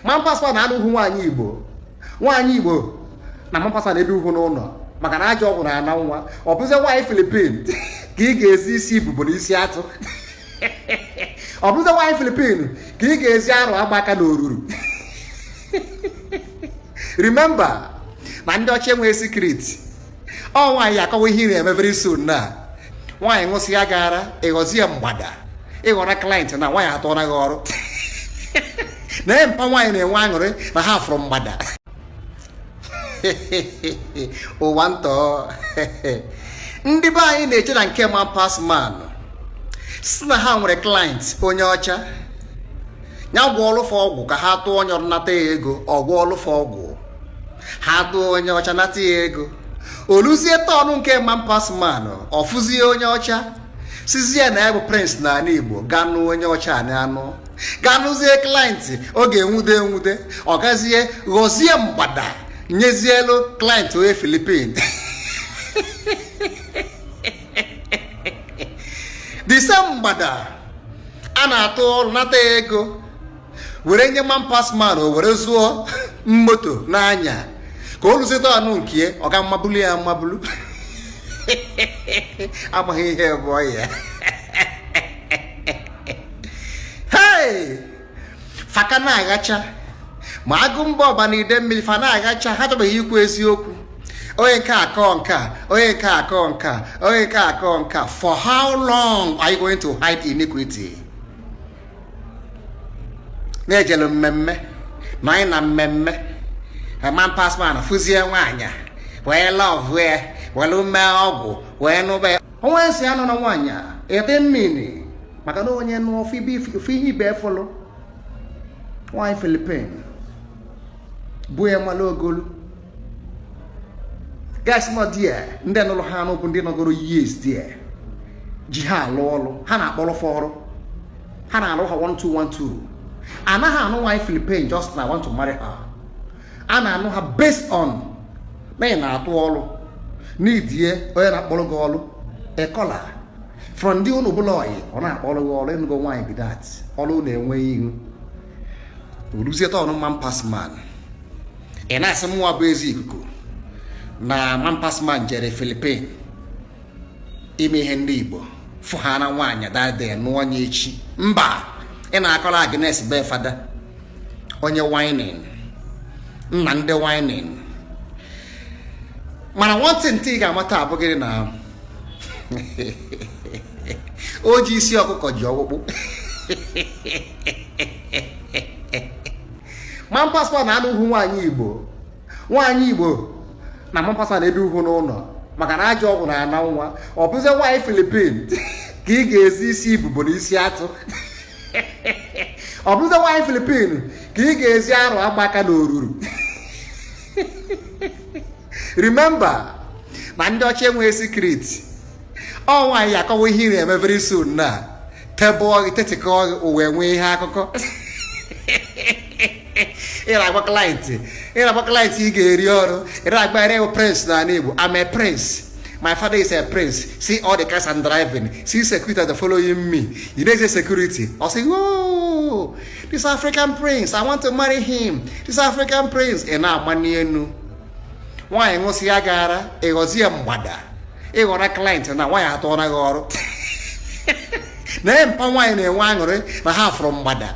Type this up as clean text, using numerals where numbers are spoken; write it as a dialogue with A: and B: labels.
A: Man pass man na-anụghị nwaanyị Igbo. Nwaanyị Igbo na man pass man na-ebi ugwu n'ụlọ maka na ajọ ọgwụ na-ana nwa. Ọ bụzie nwaanyị Filipin ka ị ga-ezi isi ibubo na isi atụ. Ọ bụzie nwaanyị Filipin ka ị ga-ezi arụ agba aka n'oruru. Remember na ndị ọcha enweghị secret. Ọ nwaanyị akọwa ihe ị na-eme very soon na nwaanyị ṅụsịa gị ara, ịghọzie mgbada, ịghọra client na nwaanyị atụọra gị ọrụ. Na mpa nwaanyị na-enwe aṅụrị na ha fụrụ mgbada. Ụwa ntọ. Ndị be anyị na-eche na nke man pass man si na ha nwere client onye ọcha ya gwọọlụ fa ọgwụ ka ha tụọ onye ọrụ nata ya ego. Ọ gwọọlụ fa ọgwụ, ha tụọ onye ọcha nata ya ego. Oluzie turn nke man pass man, ọ fụzie onye ọcha, sizie na ya bụ prince n'ala Igbo, gaa nụ onye ọcha na anụ, gaa nụzie client ọ ga-enwude enwude, ọ gazie ghọzie mgbada nyezielu client onye Filipin. The same mgbada a na-atụ ọrụ nata ego were nye man pass man, o were zụọ moto n'anya ka o luzie turn nke ọ ga mmabulu ya mmabulu. Amaghị ihe bụ ya. Hey, faka na-aghacha ma agụ mba ọba na ide mmiri, fa na-aghacha. Ha chọbeghị ikwu eziokwu. Onye nke akọ nke a, onye nke akọ nke a, onye nke akọ nke a. For how long are you going to hide iniquity? Na-ejelu mmemme na anyị na mmemme, man pass man fụzie nwaanyị wee love ya, were mee ọgwụ wee nụba ya. Onwe nsị anụ na nwaanyị ete mmiri maka na onye nụọ ofu ihe ibe fụlụ nwaanyị Filipin bụ ya mmalụ ogolu. Guys nọ there, ndị nụrụ ha anụ bụ ndị nọgoro years there ji ha alụ ọrụ. Ha na-akpọrọ fa ọrụ, ha na-alụ ha 1 2 1 2. Anaghị anụ nwaanyị Philippine just na want to marry her. A na-anụ ha based on na ị na-atụ ọrụ n'idie onye na-akpọrọ gị ọrụ ekola from ndị ụnụ bụla oyi ọ na-akpọrọ gị ọrụ. Ịnụgo nwaanyị be that ọrụ na-enwe ihu oruzie turn man pass man. Ị na-asị mụnwa bụ ezi ikuku na man pass man jere Philippine ime ihe ndị Igbo fụ ha na nwaanyị dade nụọ onye echi. Mba, ị na-akọrọ Agnes be fada onye whining nna ndị whining. Mana one thing ị ga-amata abụghị na o ji isi ọkụkọ ji ọkpụkpụ. Man pass man na-anụghị nwaanyị Igbo. Nwaanyị Igbo na man pass man na-ebi ugwu n'ụlọ maka na ajọ ọgwụ na-ana nwa. Ọ bụzie nwaanyị Filipin ka ị ga-ezi isi ibubo na isi atụ. Ọ bụzie nwaanyị Filipin ka ị ga-ezi arụ agba aka n'oruru. Remember na ndị ọcha enweghị secret. Ọ nwaanyị akọwa ihe ị na-eme very soon na tebụl gị tetikọ gị ụwa enwe ihe akụkọ. Ị na-agba client, ị na-agba client ị ga-eri ọrụ. Ị na-agba ere prince n'ala Igbo. I'm a prince, my father is a prince. See all the cars I'm driving, see security that following me. You na-eze security, ọ sị, "Oh, this African prince, I want to marry him, this African prince." Ị na-amani enu. Nwaanyị ṅụsịa gị ara, ịghọzie mgbada, ịghọra client na nwaanyị atụọra gị ọrụ. Na mpa nwaanyị na-enwe aṅụrị na ha fụrụ mgbada.